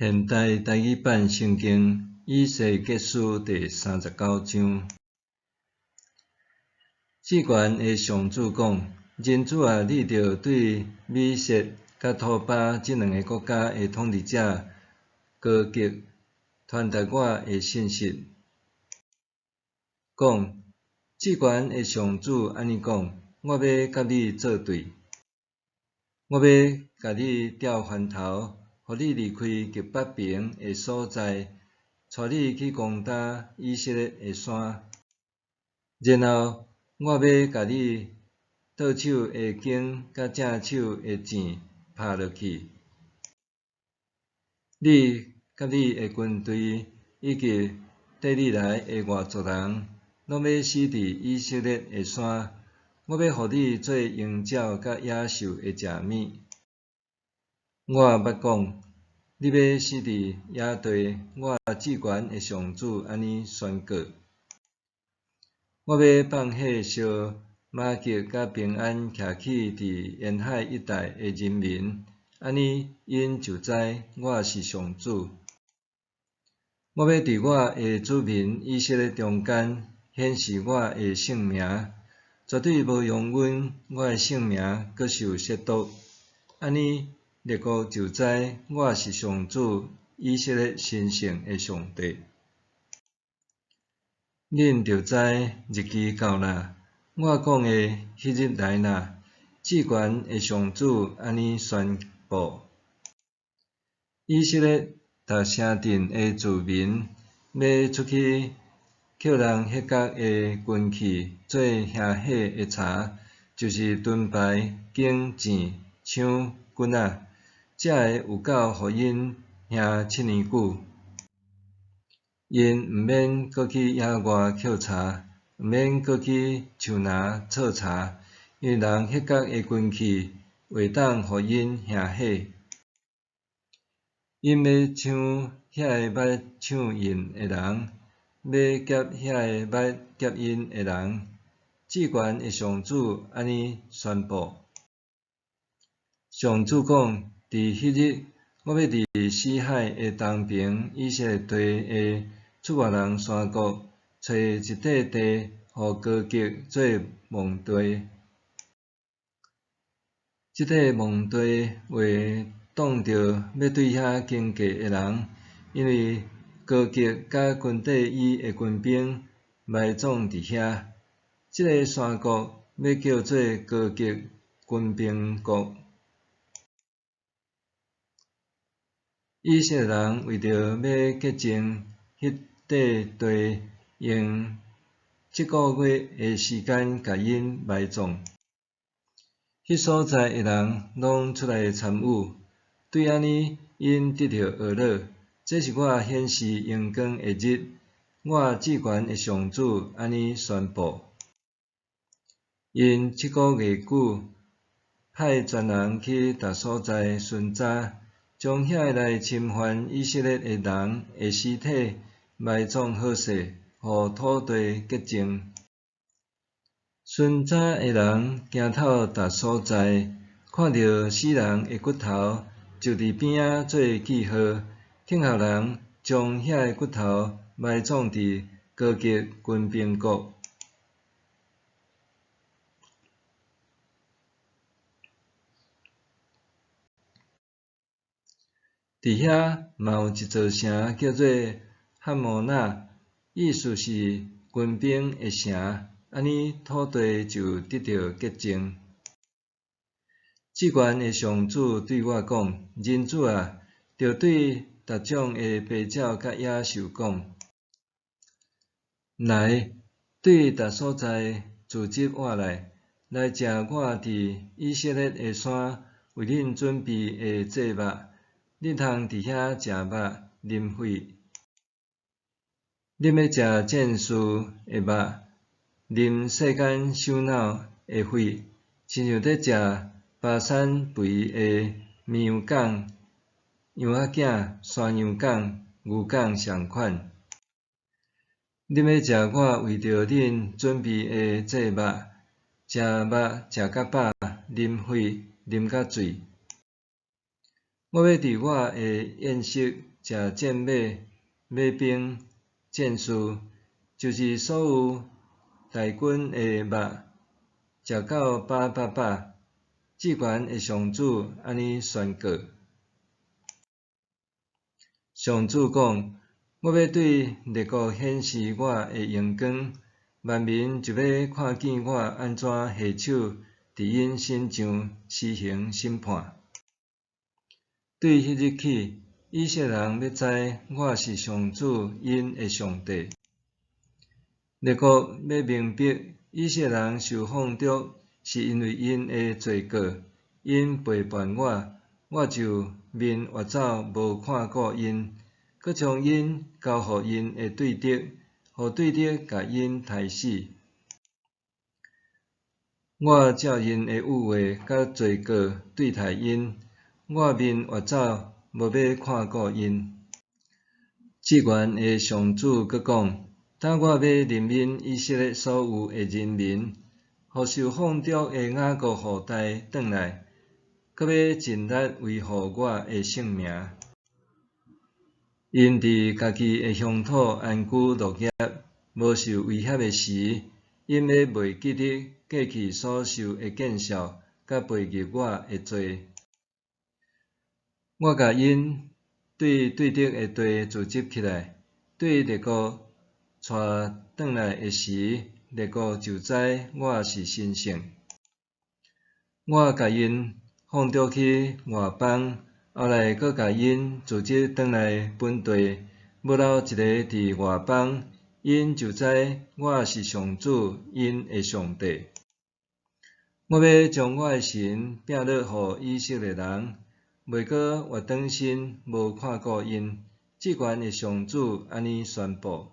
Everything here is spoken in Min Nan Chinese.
現代台語版聖經以西結書第三十九章。至懸的上主講：人子啊，你著對米設佮托巴這兩个國家的統治者歌革傳達我的信息，講：至懸的上主按呢講：我欲佮你做對，我欲共你吊番頭，予你離開極北爿的所在，帶你去攻打以色列的山。然後我欲共你倒手的弓佮正手的箭拍落去，你佮你的軍隊以及綴你來的外族人，攏欲死佇以色列的山。我欲予你做鷹鳥佮野獸的食物。我捌講，你欲死佇野地，我至懸的上主按呢宣告。我欲放火燒瑪各佮平安徛起佇沿海一帶的人民，按呢𪜶就知我是上主。我欲佇我的子民以色列中間顯示我的聖名，絕對無容忍我的聖名閣受褻瀆。按呢列國就知我是上主以色列神聖的上帝。恁著知日期到啦，我講的彼日來啦，至懸的上主按呢宣布。以色列逐城鎮的住民欲出去抾人彼角的軍器做燃火的柴，就是盾牌、弓箭、槍、棍仔，這个有夠予𪜶燃7年久。𪜶毋免閣去野外抾柴，毋免閣去樹林採柴，因為人彼角的軍器會當予𪜶燃火。𪜶欲搶遐个捌搶𪜶的人，欲劫遐个捌劫𪜶的人。至懸的上主按呢宣布。上主講：佇彼日，我欲佇死海的東爿以色列地的出外人山谷，揣一塊地，予歌革做墓地。這塊墓地會擋著欲對遐經過的人，因為歌革佮軍隊伊的軍兵埋葬佇遐。這个山谷欲叫做歌革軍兵谷。以色列人為著欲潔淨彼塊地，用7个月的時間共𪜶埋葬。彼所在的人攏出來參與，對按呢，𪜶得著呵咾。這是我顯示榮光的日，我至懸的上主按呢宣布。𪜶7个月久，派專人去逐所在巡查，將遐个來侵犯以色列的人的屍體埋葬好勢，予土地潔淨。巡查的人行透逐所在，看著死人的骨頭，就佇邊仔做記號，聽候人將遐个骨頭埋葬佇歌革軍兵谷。佇遐嘛有一座城叫做哈摩那，意思是軍兵的城，按呢土地就得著潔淨。至懸的上主對我講：人子啊，著對逐種的飛鳥佮野獸講，來，對逐所在聚集活來，來食我佇以色列的山為恁準備的祭物。恁通佇遐食肉、啉血。恁欲食戰士的肉，啉世間首腦的血，親像咧食巴珊肥的綿羊犅、羊仔囝、山羊犅、牛犅仝款。恁欲食我為著恁準備的祭物，食肉食甲飽，啉血啉甲醉。我欲佇我的宴席食戰馬、馬兵、戰士，就是所有大軍的肉，食到飽飽飽。至懸的上主按呢宣告。上主講：我欲對列國顯示我的榮光，萬民就欲看見我按怎下手佇𪜶身上施行審判。對彼日起，以色列人欲知我是上主𪜶的上帝。列國欲明白，以色列人受放逐是因為𪜶的罪過，𪜶背叛我，我就面越走無看顧𪜶，閣將𪜶交予𪜶的對敵，予對敵共𪜶刣死。我照𪜶的惡話佮罪過對待𪜶，我面越走無欲看顧𪜶。至懸的上主閣講：當我欲憐憫以色列所有的人民，予受放逐的雅各後代轉來，閣欲盡力維護我的聖名。𪜶佇家己的鄉土安居樂業，無受威脅的時，𪜶欲袂記得過去所受的見笑，佮背逆我的罪。我共𪜶對對敵的地組織起來，對列國帶轉來的時，列國就知我是神聖。我共𪜶放逐去外邦，後來閣共𪜶組織轉來本地，無留一个佇外邦，𪜶就知我是上主𪜶的上帝。我欲將我的神摒落予以色列人，袂閣越轉身無看顧𪜶。至懸的上主按呢宣布。